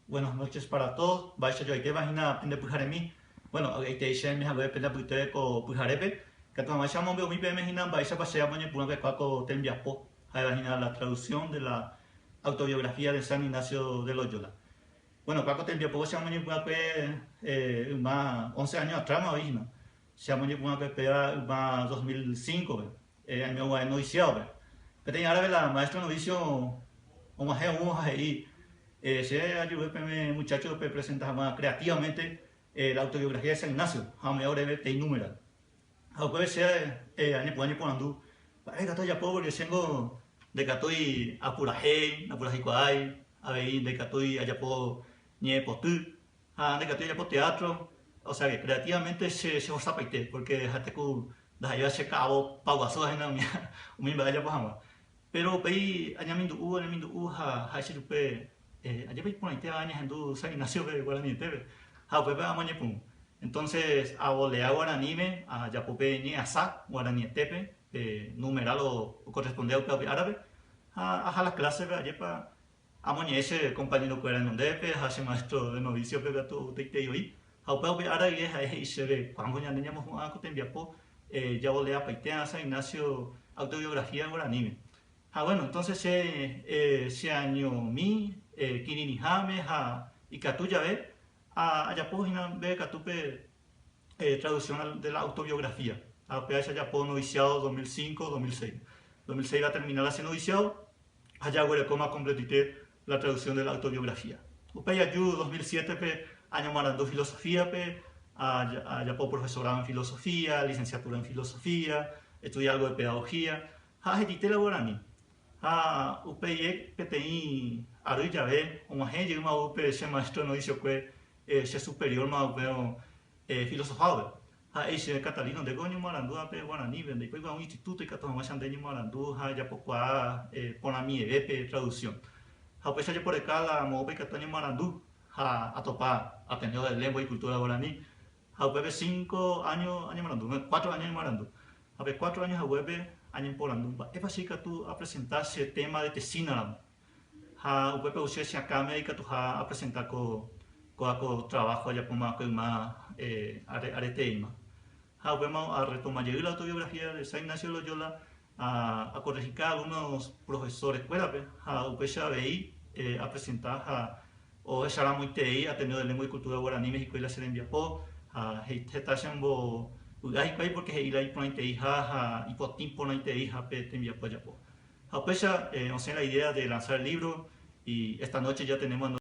Buenas noches para todos. Mba'éicha joaitéva hína pende pyharemi. Bueno, avy'aitei che aime hague pende apytépe ko pyharépe. Ikatu hag̃uáicha amombe'umi peẽme hína mba'éichapa che amoñepyrũva'ekue ko tembiapo, ha'éva hína la traducción de la autobiografía de San Ignacio de Loyola. Bueno, kua ko tembiapo che amoñepyrũva'ekue yma once años atrás-ma oĩ hína. Che amoñepyrũva'ekue péva yma 2005-pe. Aime oguahẽ noviciado-pe. Peteĩ árape la maestro novicio og̃uahẽ ou ha he'i, Che ajuve peẽme muchacho pepresenta hag̃ua creativamente la autobiografía de San Ignacio ha ome'ẽ oréve peteĩ número. Ha upépe che añepyrũ añeporandu, Mba'e katu ajapo porque chéngo ndaikatúi apurahéi, ndapuraheikuaái, avei ndaikatúi ajapo ñe'ẽpoty, Ha ndaikatúi ajapo teatro, o sea que creativamente che cheforzapaite, porque ha'ete ku ndaha'éiva che ka'avo paguasu hína umi mba'e ajapo hag̃ua. Péro upéi añamindu'u, añamindu'u ha ha'e chejupe, Ajépa iporãite añehendu San Ignacio-pe guaranietépe, ha upépe amoñepyrũ. Entonces avolea guaraníme, ajapo pe ñe'ẽasa guaranietépe, pe numeral okorrespondéva upe árape, ha aha la clase-pe ajépa Amoñe'ẽ che kompañerokuéra renondépe ha che maestro de novicio-pe katu teitei oĩ. Ha upéva upe ára guive ha'e he'i chéve, Kuándo ñande ñamohu'ã ko tembiapo javoleapaite San Ignacio autobiografía guaraníme. Ha bueno, entonces che cheañomi kirirĩháme ha ikatu jave ajapo hína mbeguekatu pe traducción de la autobiografía. Ha upéva che ajapo noviciado 2005, 2006. 2006 va termina la che noviciado. ha jaguerekóma completite la traducción de la autobiografía. Upéi aju 2007-pe añomarandu filosofía-pe, ajapo profesorado en filosofía, licenciatura en filosofía, estudié algo de pedagogía ha ahejaite la guarani. Ha upéi peteĩ ary jave og̃uahẽ jeýma upe che maestro noviciokue che superior-ma upérõ filosofado-pe. Ha'e che Catalino, ndéko oñemoarandu ápe guaranípe, ndaipói kuaa un instituto ikatu hag̃uáicha nde eñemoarandu ha ejapokuaa porãmieve pe traducción. Ha upéicha ajeporeka la moõpa ikatu añemoarandu ha atopa Ateneo de Lengua y Cultura Guaraní. Ha upépe cinco año añemoarandu, no, cuatro año añemoarandu. Ha pe cuatro año haguépe añeporandu mba'épa che ikatu apresenta che tema de tesina ramo. Ha upépe ou che che akãme ikatuha apresenta ko kóva ko trabajo ajapóma va'ekue yma areteíma. Ha upéma arretoma jey la autobiografía de San Ignacio de Loyola akorrehika algunos profesores kuérape ha upéicha avei apresenta ha ohecharamoiterei Ateneo de Lengua y Cultura Guaraníme hikuái la che rembiapo ha heta chembovy'a hikuái porque he'i la iporãitereiha ha ipotĩ porãitereiha pe tembiapo ajapo. Ha upéicha osẽ la idea de lanzar el libro y esta noche ya tenemos a.